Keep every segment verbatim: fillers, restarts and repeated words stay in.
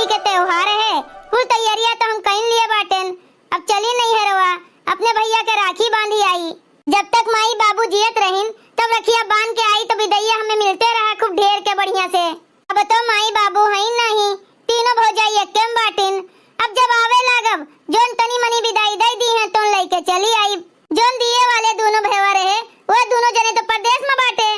के त्योहार है, कुल तैयारियां तो हम कइन लिए बाटेन। अब चली नैहरवा, अपने भैया के राखी बांधी आई। जब तक माई बाबू जियत रहिन, तब रखिया बांध के आई तो बिदैया हमें मिलते रहा खूब ढेर के बढ़िया से। अब तो माई बाबू हईन नहीं, तीनों भौजाई एक्के में बाटिन। अब जब आवे लागब, जोन तनी मनी बिदाई दई दीहें, तोन लइके चली आइब। जोन दिए वाले दूनो भैवा रहे, वह दूनो जने तो परदेस में बाटे।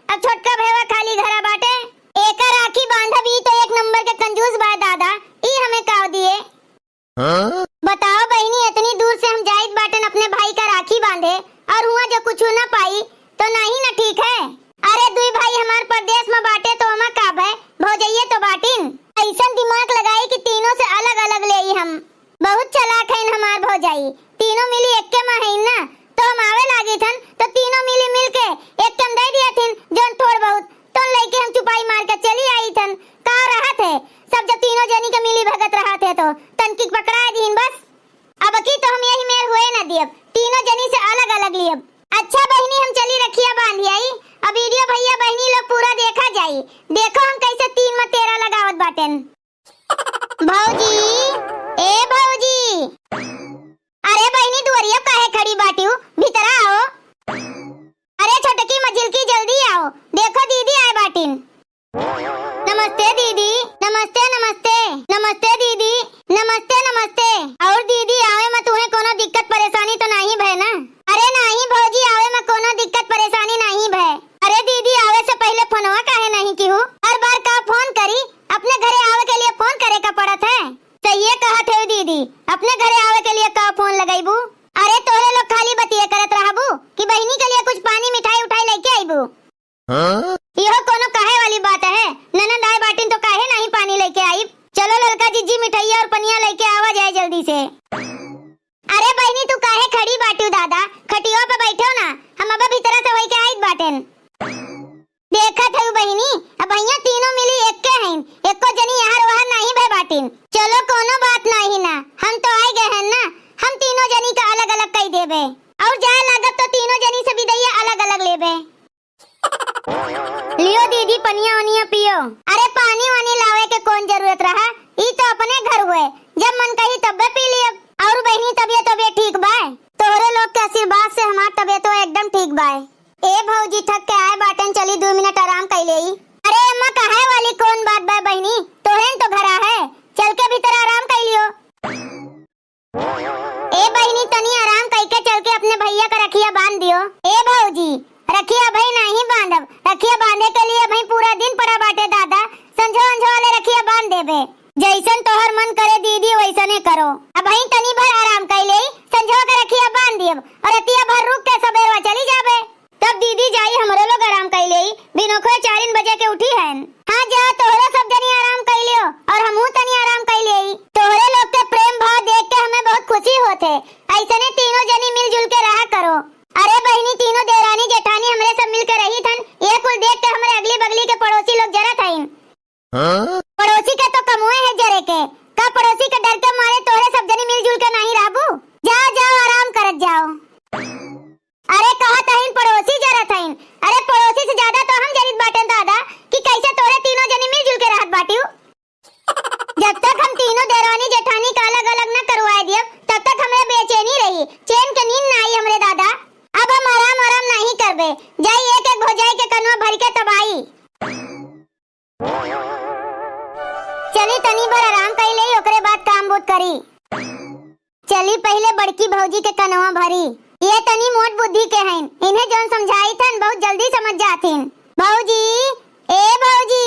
अब छोटका भैवा खाली घरा बाटे। एका राखी बांधब, ई तो एक नंबर के कंजूस बा दादा, ई हमें काव दिए। हाँ? बताओ बहिनी, इतनी दूर से हम जाइत बाटेन अपने भाई का राखी बांधे, और हुआ जो कुछ ना पाई, तो नाही ना ठीक है। अरे दुई भाई हमार परदेस में बाटे, तो ओमा का भय, भौजइये तो बाटिन। ऐसन दिमाग लगाई कि तीनों से अलग अलग लेई हम। बहुत चालाक हईन हमार भौजाई, तीनों मिली एक्के में हईन ना, तो हम आवे लागिथन तो तीनों मिली मिल के एक्के में दे दियथिन, जोन थोड़ बहुत तोन लइके हम चुपाई मार के चली आइथन। का रहत है, सब जब तीनों जनी के मिली भगत रहत है तो तनकी पकड़ाए दीन बस। अब की तो हम यही मेर हुए न दियब, तीनों जनी से अलग अलग लियब। अच्छा बहिनी, हम चली रखिया बांधी आई। अब वीडियो भैया बहिनी लोग पूरा देखा जाई, देखो हम कैसे तीन में तेरह लगावत बाटेन। भौजी, ए भौजी। अरे बहिनी, दुआरिया काहे खड़ी बाटिउ? भीतरा आओ। अरे छोटकी मझिलकी, जल्दी आओ, देखो दीदी आए बाटिन। नमस्ते दीदी। नमस्ते, नमस्ते। नमस्ते दीदी। नमस्ते, नमस्ते। और दीदी, आवे में तुहे कोनो दिक्कत परेशानी तो नाही भय ना? अरे नाही भौजी, आवे में कोनो दिक्कत परेशानी नाही भय। अरे दीदी, आवे से पहिले फोनवा काहे नाही किहू? हर बार का फोन करी, अपने घरे आवे के लिए फोन करे का पड़त है। सहिए कहत है दीदी, अपने घरे आवे के लिए का फोन लगइबू? अरे तोहरे लोग खाली बतिये करत रहबू कि बहिनी के लिए कुछ पानी मिठाई उठाई लइके अइबू? हाँ? इहो कोनो कहे वाली बात है? ननद आए बाटिन तो काहे नाही पानी लइके आइब? चलो ललका जिज्जी मिठाइया और पनिया लइके आवा जाए जल्दी से। अरे बहिनी, तू काहे खड़ी बाटिउ दादा? खटियो पे बैठो ना, हम अब भीतरा से होइके आइत बाटेन। देखत हऊ बहिनी, अब भैया तीनों मिली एक्के हईन, एको जनी यहाँ वहाँ नाही भय बाटिन। चलो कोनो बात नाही ना, हम तो आए गए हैं ना, हम तीनों जनी का अलग अलग कई देबे। और जाए लागब तो तीनों जनी से बिदैया अलग अलग लेबे। लियो दीदी, पनिया वनिया पियो। अरे पानी वानी लावे के कौन जरूरत रहा, ई तो अपने घर हुए, जब मन कही तब्बे पी लियब। और बहिनी, तबियत, तबियत ठीक बाय? तोहरे लोग के आशीर्वाद से हमार तबियतो एकदम ठीक बाय। ए भौजी, थक के आए बाटेन, चली दू मिनट आराम कई लेई। अरे अम्मा, कहे वाली कौन बात बाय बहिनी, तोहरेन तो घरा है, चल के भीतर आराम कई लियो। ए बहिनी, तनी आराम कइके चल के अपने भैया का रखिया बांध दियो। ए भौजी, रखिया अबही नाही बांधब, रखिया बांधे के लिए अबही पूरा दिन पड़ा बाटे दादा, संझो अंझो वाले रखिया बांध देबे। जैसन तोहर मन करे दीदी वैसने करो। अबही तनी भर आराम कइ लेई, संझो के रखिया बांध दियब और रतिया भर रुक के सबेरवा चली जाबे। तब दीदी जाई, हमरो लोग आराम कइ लेई, बिनोखवे चारिन बजे के उठी हन। हाँ जा, तोहरो सब जनी आराम कइ लियो और हमहू तनी आराम कइ लेई। तोहरे लोग के प्रेम भाव देख के हमें बहुत खुशी होत है, ऐसने तीनों जनी मिलजुल के रहा करो। अरे बहिनी, तीनों देवरानी जेठानी हमरे सब मिल के रही थन, ये कुल देख के हमरे अगली बगली के पड़ोसी लोग जरत हईन। हाँ? पड़ोसी के तो कमुए है जरे के, का पड़ोसी के डर के मारे तोहरे सब जनी मिलजुल के नाही रहबू? जाओ, जाओ, आराम करत जाओ। अरे कहत हईन पड़ोसी जरत हईन, अरे पड़ोसी से ज्यादा तो हम जरित बाटेन दादा कि कैसे तोहरे तीनों जनी मिलजुल के रहत बाटिउ। जब तक हम तीनों देवरानी जेठानी का अलग अलग न करवाए दियब, तब तक हमरे बेचैनी रही, चैन के नींद ना आई हमरे दादा। अब हम आराम आराम नाही करबे, जाई एक एक भौजाई के कनवा भर के तब आई। चली तनी भर आराम कई लेई, ओकरे बाद काम बूत करी। चली पहिले बड़की भौजी के कनवा भरी, ये तनी मोट बुद्धि के हईन, इन्हें जौन समझाई थन बहुत जल्दी समझ जाथिन। भौजी, ए भौजी,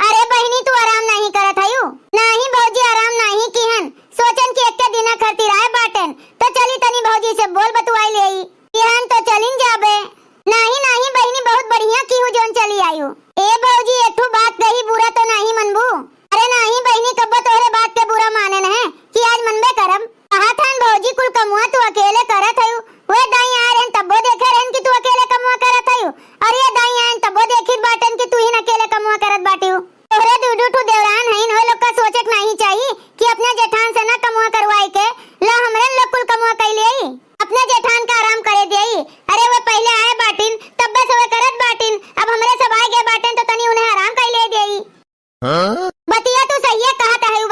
अरे बहिनी तू आराम नाही करत हयू? नाही भौजी आराम नाही किहन, सोचन कि एक्के दिना खरतिर आए बाटेन, तो चली तनी भौजी से बोल बतुआई लेई। बिहान तो चलिन जाबे। नाही, नाही बहिनी, बहुत बढ़िया किहू जौन चली आयू। ए भौजी, एक ठो बात कही, बुरा तो नाही मनबू? अरे नाही बहिनी, कब्बो तोहरे बात के बुरा मानेन है कि आज मनबे करब। कहा थन भौजी, कुल कमुआ तू अकेले करत हयू। वे दाई आए रहन तब्बो देखे रहन कि तू अकेले कमुआ करत हयू। और ये दाई आए तब्बो देखित बाटेन कि तू ही अकेले कमुआ करत बाटियू। तोहरे दू दू ठो देवरान हईन, ओए लोग का सोचे के नाही चाही कि अपना जेठान से ना कमुआ करवाए के, ला हमरे लोग कुल कमुआ कई लेई। अपने जेठान का आराम करे देई। अरे वो पहिले आए बाटिन, तब्बे से वो करत बाटिन, अब हमरे सब आए गए बाटिन तो तनी उन्हें आराम कई ले देई। हाँ? बतिया तू सहिए कहत है,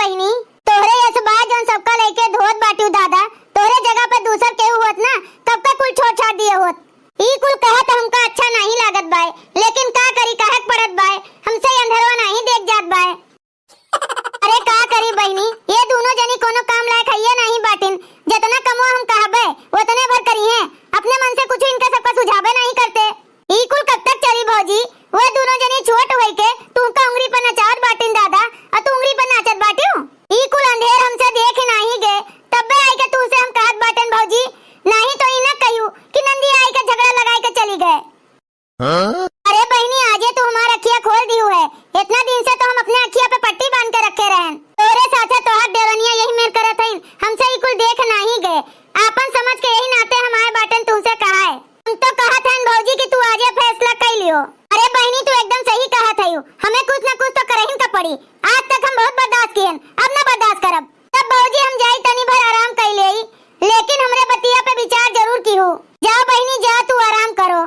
आज तक हम बहुत बर्दाश्त किहन, अब ना बर्दाश्त करब। तब भौजी हम जाई तनी भर आराम कइ लेई, लेकिन हमरे बतिया पे विचार जरूर किहू। जाओ बहिनी जा, तू आराम करो।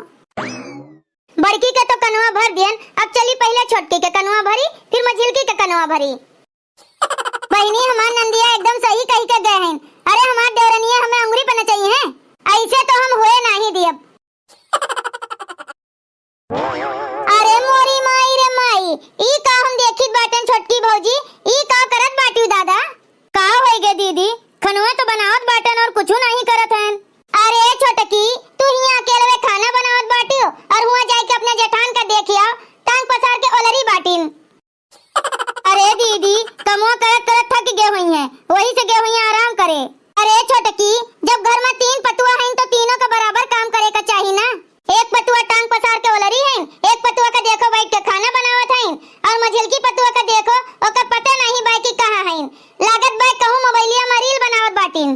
बड़की के तो कनवा भर दिहन, अब चली पहिले छोटकी के कनवा भरी, फिर मझिलकी के कनवा भरी। बहिनी हमार नंदिया एकदम सही कहि के गए हैं। अरे हमार देवरनिया हमें अंगुरी पे नचइहैं, अइसे तो हम होए नाहीं दियब। अरे मोरी माई रे माई, ई का हम देखित बाटेन छोटकी भौजी, ई का करत बाटिउ दादा? का होइगे दीदी, खनवा तो बनावत बाटेन और कुछु नाहीं करत हैं। अरे छोटकी, तू हियाँ अकेलवे खाना बनावत बाटिउ और हुआँ जाइके अपने जेठान का देखि आओ, टांग पसार के ओलरी बाटिन। अरे दीदी, कमवा करत करत थक गए हुइहैं, वही से गए हुइहैं आराम करे। अरे छोटकी, जब घर में तीन पतुआ हैं तो तीनों का बराबर काम करे का चाही ना। एक पतुआ टांग पसार के ओलरी हैं, एक पतुआ का देखो बैठ के खाना बनावत हैं, और मझिलकी पतुआ का देखो, ओकर पता नाहीं बाय कि कहाँ हैं। लागत बाय कहूँ मोबाइलिया में reel बनावत बाटिन।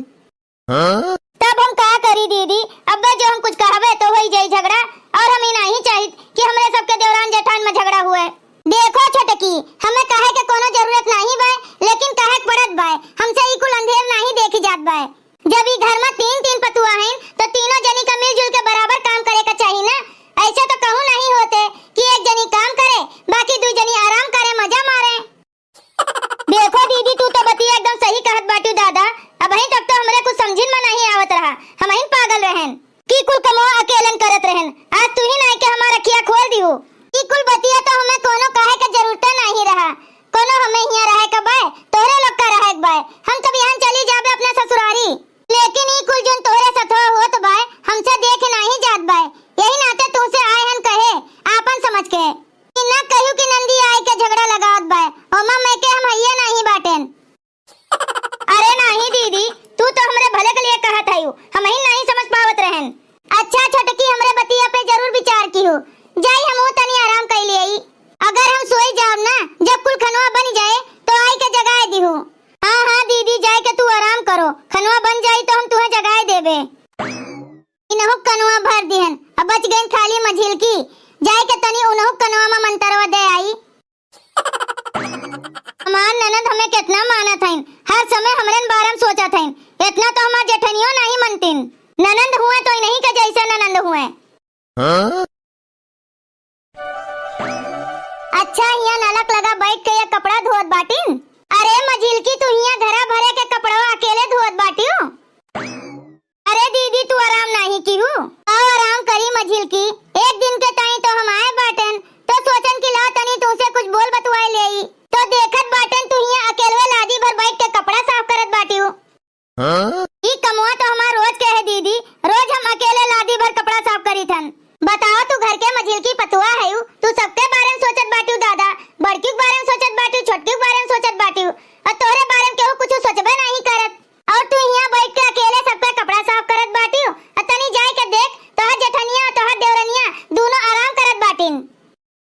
हाँ? तब हम का करी दीदी, अब्बे जो हम कुछ कहबे तो होई जाई झगड़ा, और हम ई नाहीं चाहित कि हमरे सबके देवरान जेठान में झगड़ा हुए। देखो छोटकी, हमें कहे के कोनो जरूरत नाहीं बाय, लेकिन कहे के पड़त बाय, हमसे ई कुल अंधेर नाहीं देखी जात बाय। जब ई घर में तीन तीन पतुआ हैं, तो तीनों जनी का मिलजुल के बराबर काम करे का चाही ना। अइसे तो कहूँ नाहीं होते कि एक जनी काम करे, बाकी दुइ जनी आराम करे, मजा मारे। देखो दीदी, तू तो बतिया एकदम सही कहत बाटिउ दादा। अबहीं तक तो हमरे कुछ समझिन में नाहीं आवत रहा, हमहिन पागल रहेन कि कुल कमवा अकेलन करत रहेन। आज तू ही नाहीं के हमार अखिया खोल दिहू। ई कुल बतिया तो हमें कोनो कहे के जरूरते नाहीं रहा। कोनो हमें हियाँ रहे के बाय, तोहरे लोग का रहे के बाय। हम तो बिहान चली जाबे अपने ससुरारी। लेकिन ई कुल जोन तोहरे सथवा होत बाय, हमसे देखे नाहीं जात बाय। यही नाते तुमसे आए हन कहे, आपन समझ के। ई ना कहियो कि नंदी आई के झगड़ा लगावत बाय, ओमा में के हम हइये नाहीं बाटेन। अरे नाहीं दीदी, तू तो हमरे भले के लिए कहत हयू, हमहिन नाहीं समझ पावत रहेन। अच्छा छोटकी, हमरे बतिया पे जरूर विचार किहू। जाई हमहू तनी आराम कइ लेई। अगर हम सोई जाब ना, जब कुल खनवा बनि जाए तो आइके जगाए दिहू। हाँ हाँ दीदी, जाइके तू आराम करो, खनवा बन जाई तो हम तुहें जगाए देबे। इनहू कनवा भर दिहन, अब बच गइन खाली मझिलकी। जाइके तनी उनहू कनवा में मंतरवा दे आई। हमार ननद हमें केतना मानत हइन, हर समय हमरेन बारे में सोचत हइन। एतना तो हमार जेठनियो नाहीं मनतिन। ननद हुए तो इनहीं के जइसे ननद हुए। हाँ? अच्छा, हियाँ नलक लगा बैठ के ये कपड़ा धोत बाटिन? अरे मझिलकी, तू हियाँ घरा भरे के कपड़वा अकेले धोत बाटिउ? अरे दीदी, तू आराम नाहीं किहू? का आराम करी मझिलकी, एक दिन के ताईं तो हम आए बाटेन, तो सोचन कि ला तनी तुमसे कुछ बोल बतुआए लेई। तो देखत बाटेन तू हियाँ अकेलवे लादी भर बैठ के कपड़ा साफ करत बाटिउ। हाँ? ई कमवा तो हमार रोज के है दीदी, रोज हम अकेले लादी भर कपड़ा साफ करीथन। बताओ, तू घर के मझिलकी पतुआ हयू, तू सबके बारे में सोचत बाटिउ दादा, बड़की के बारे में सोचत बाटिउ, छोटकी के बारे में सोचत बाटिउ, और तोहरे बारे में केहू कुछ सोचबे नाहीं करत। और तू हियाँ बैठ के अकेले सबके कपड़ा साफ करत बाटिउ, और तनी जाइके देख, तोहर जेठनिया और तोहर देवरनिया दूनो आराम करत बाटिन।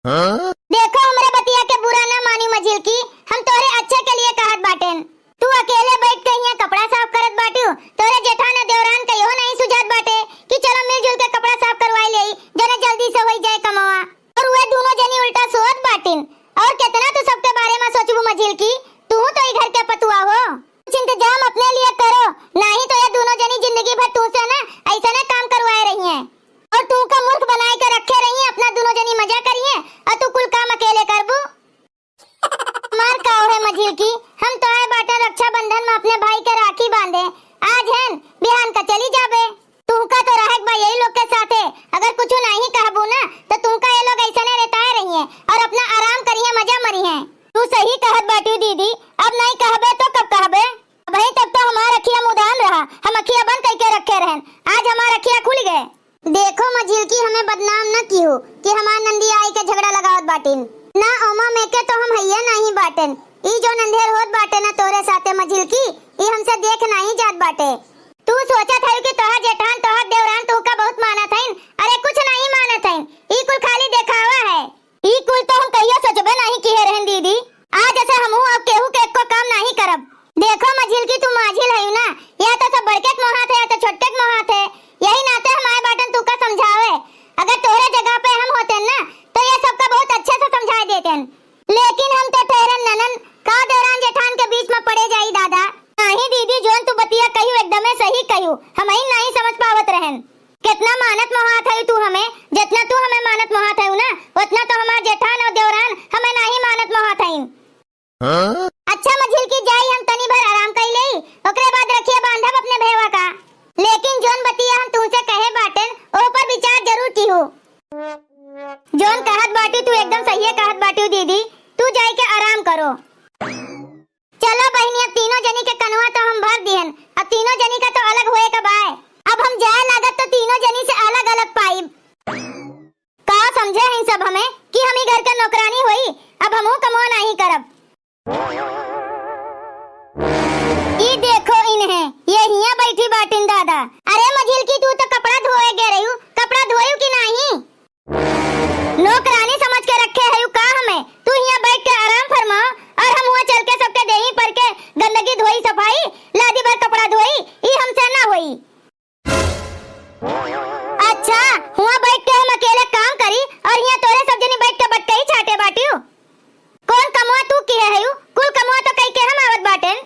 हाँ? देखो, हमरे बतिया के बुरा ना मानी मझिलकी, हम तोहरे अच्छे के लिए कहत बाटेन। तू अकेले बैठ के हियाँ कपड़ा साफ करत बाटिउ, तोहरे जेठान देवरान के इहो नाहीं सुझात बाटे कि चलो मिलजुल के कपड़ा साफ करवाई लेई, जने जल्दी से होई जाए कमवा। और वे दूनो जनी उल्टा सोचत बाटिन। और केतना तू सबके बारे में सोचबू मझिलकी, तू तो ई घर के पतुआ हो। कुछ इंतजाम अपने लिए करो, नाहीं तो ये दूनो जनी जिंदगी भर तू से ना अइसने काम करवाए रहिहैं। और तू का मूर्ख बनाए के रखे रहिहैं, अपना दूनो जनी मजा करिहैं और तू कुल काम अकेले करबू। हमार का है मझिलकी, हम तो आए बाटे रक्षाबंधन में अपने भाई के राखी बांधे। आज हन, बिहान का चली जाबे। तुहका तो रहेक बा यही लोग के साथे, अगर कुछ नाहीं कहबू ना, तो तुहका ये लोग अइसने रेताए रहिहैं और अपना आराम करिहैं, मजा मरिहैं। तू सही कहत बाटिउ दीदी, अब नाहीं कहबे तो कब कहबे? अबहीं तक तो हमार अखिया मुदान रहा, हम अखिया बंद कइके रखे रहन, आज हमार अखिया खुल गए। देखो मझिलकी, हमें बदनाम न किहू कि हमार नंदी आइके झगड़ा लगावत बाटिन। ना ओमा में के तो हम हइये नाहीं बाटेन। ई जौन अंधेर होत बाटे ना तोरे साथे मझिलकी, ई हमसे देख नाहीं जात बाटे। तू सोचत हयू कि तोहार जेठान, तोहार देवरान तोहका बहुत मानत हइन। अरे कुछ नाहीं मानत हइन, ई कुल खाली देखावा है। ई कुल तो हम कहियो सोचबे नाहीं किहे रहन दीदी। आज से हमहू अब केहू के एको काम नाहीं करब। देखो मझिलकी, तू माझिल हयू ना, या तो सब बड़के के मोहात है या तो छोटके के मोहात है। यही नाते हम आए बाटन तूका समझावे। अगर तोहरे जगह पे हम होतेन ना, तो ये सबका बहुत अच्छे से समझाए देतेन। लेकिन हम तो ठहरन अच्छा मझिलकी, जाई हम तनी भर आराम कइ लेई, ओकरे बाद रखिया बांधब अपने भैया का। लेकिन जौन बतिया हम तुमसे कहे बाटेन, ओह पर विचार जरूर कीहू। जौन कहत बाटी तू एकदम सहिए कहत बाटी दीदी, तू जाई के आराम करो। चलो बहिनी, अब तीनों जनी के कनवा तो हम भर दिहन, अब तीनों जनी का तो अलग होए का बाय। अब हम जाए लागत तो तीनों जनी से अलग अलग पाइब। का समझे हैं सब हमें कि हम ई घर के नौकरानी होई, अब हमहू कमवा नाही करब। ई देखो इन्हें, ये हियां बैठी बाटिन दादा। अरे मझिलकी, तू तो कपड़ा धोए गए रही, कपड़ा धोयू कि नाही? नौकरानी समझ के रखे है का हमें? तू हियां बैठ के आराम फरमाओ और हम हुआ चल के सबके देही पर के गंदगी धोई सफाई, लादी भर कपड़ा धोई, ई हमसे ना होई। अच्छा, हुआ बैठ के हम अकेले काम करी और हियां तोरे सब जनी बैठ के बटकही छाटे बाटियो। कौन कमवा तू किहे हयू? कुल कमवा तो कई के हम आवत बाटेन।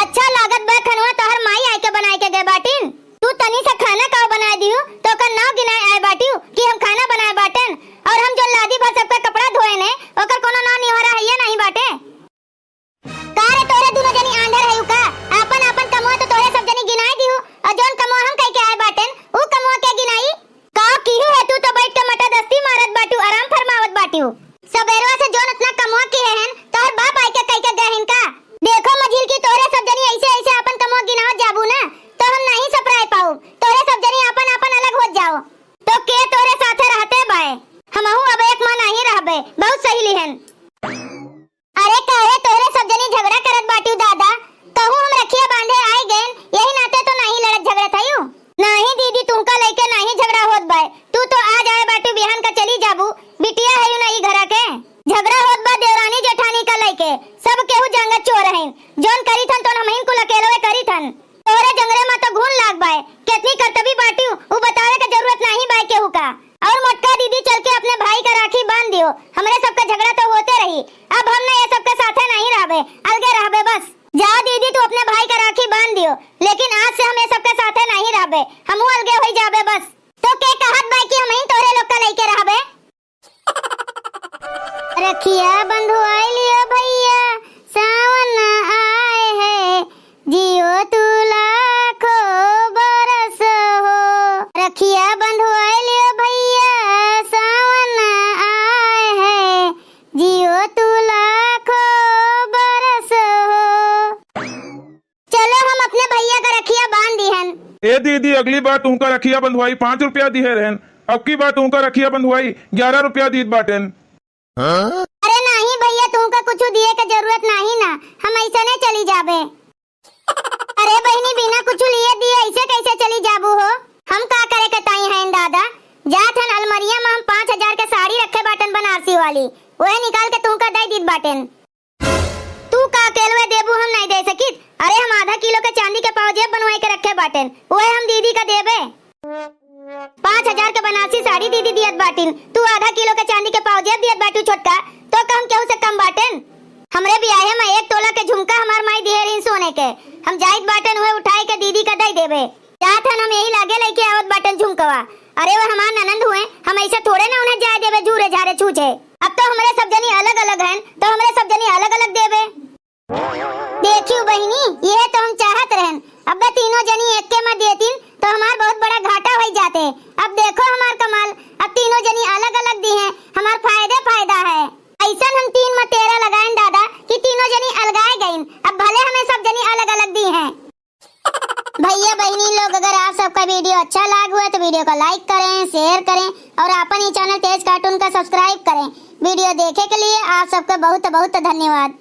अच्छा लागत बा खनवा तोहर माई आए के बनाए के गए बाटिन। तू तनी सा खाना काव बनाए दिहू तो ओकर नाव गिनाए आए बाटियो कि हम खाना बनाए बाटेन और हम जो लादी भर सबका कपड़ा धोए ने ओकर कोनो नाव निहोरा हइये नहीं बाटे। का रे तोरे दुनो जनी आंधर हयू का? आपन आपन कमवा तो तोरे सब जनी गिनाए दिहू और जौन कमवा हम कई के आए बाटेन ऊ कमवा के गिनाई? का किहू है, तू तो बैठ के मटा दस्ती मारत बाटू, आराम फरमावत बाटू। सबेरवा से जौन इतना कमवा किहे हन, तोहर बाप आइके कइके गए हन का? देखो मझिलकी, तोहरे सब जनी ऐसे ऐसे आपन कमवा गिनावत जाबू ना, तो हम नहीं सपराए पाउब। तोहरे सब जनी आपन आपन अलग होत जाओ। तो के तोहरे साथे रहते बाए? हमहू अब एक माँ नहीं रहबे, बहुत सही लिहन। अरे काहे तोहरे सब जनी झगड़ा करत बाटिउ दादा? कहूँ हम रखिया बांधे आए गएन, यही नाते तो नाही लड़त झगड़त हयू। नाही दीदी, तुमका लइके नाही झगड़ा होत बाय। तू तो आज आए बाटू, बिहान का चली जाबू। बिटिया हयू ना ई घरा के। झगड़ा होत बा देवरानी जेठानी का लइके। सब केहू जांगा चोर हइन। जौन करीत हन तौन हमहिन कुल अकेलवे करीत हन। तोहरे जंगरे मा तो घून लाग बाय। केतनी करतबी बाटिउ, उ बतावे के जरूरत नाही बाय केहू का। और मोटका दीदी चल के अपने भाई का राखी बांध दियो। हमरे सबका झगड़ा तो होते रही, अब हम ना ये सबके साथे नहीं रहबे, अलगे रहबे बस। जा दीदी, तू अपने भाई का राखी बांध दियो, लेकिन आज से हम ये सबके साथे नहीं रहबे, हमहू अलगे होई जाबे बस। तो के कहत बाय कि हमही तोहरे लोग का लइके रहबे? रखिया बंधुआई लियो भैया, सावन आए है, जियो तू लाखों बरस हो। रखिया बंधुआई लियो भैया, सावन आए है, जियो तू लाखों बरस हो। चलो हम अपने भैया का रखिया बांध दिहन। ए दीदी, अगली बार तुमका रखिया बंधुआई पाँच रुपया दिहे रहन, अब की बार तुमका रखिया बंधुआई ग्यारह रुपया दीत बाटेन। अरे नाही भैया, तुमका कुछ दिए के जरूरत नाही ना, हम ऐसे नहीं चली जाबे। अरे बहिनी, बिना कुछ लिए दिए ऐसे कैसे चली जाबू हो? हम का करे के ताई हैं दादा? जात हन अलमरिया में हम पाँच हजार के साड़ी रखे बाटन बनारसी वाली, वह निकाल के तुमका दे दीत बाटेन। तू का अकेलवे देबू, हम नहीं दे सकित। अरे हम आधा किलो के चांदी के पाव जेब बनवाई के रखे बाटेन, वह हम दीदी का देबे। पाँच हजार के बनारसी साड़ी दीदी दियत बाटिन, तू आधा किलो के चांदी के पाव जेब दियत बाटू छोटका, तो का हम केहू से कम बाटेन? हमरे बियाहे में एक तोला के झुमका हमार माई दिहे रही सोने के, हम जाइत बाटेन उहे उठाए के दीदी का दे देबे। जात हन हम यही लागे लइके आवत बाटेन झुमकवा। अरे वो हमार ननंद हुए, हम ऐसे थोड़े ना उन्हें जाए देबे झूरे झारे छूछे। अब तो हमरे सब जनी अलग अलग हैं, तो हमरे सब जनी अलग अलग देबे। देखियो बहिनी, यह तो हम चाहत रहन, अबे तीनों जनी एक के में देतिन तो हमार बहुत बड़ा घाटा होई जाते। अब देखो हमार कमाल, अब तीनों जनी अलग अलग दी हैं, हमार फायदे फायदा है। ऐसन हम तीन में तेरह लगाएन दादा कि तीनों जनी अलगाए गईन। अब भले हमें सब जनी अलग अलग दी हैं। भैया बहिनी लोग, अगर आप सबका वीडियो अच्छा लाग हुआ तो वीडियो को लाइक करें, शेयर करें और अपन ही चैनल तेज कार्टून का सब्सक्राइब करें। वीडियो देखे के लिए आप सबका बहुत बहुत धन्यवाद।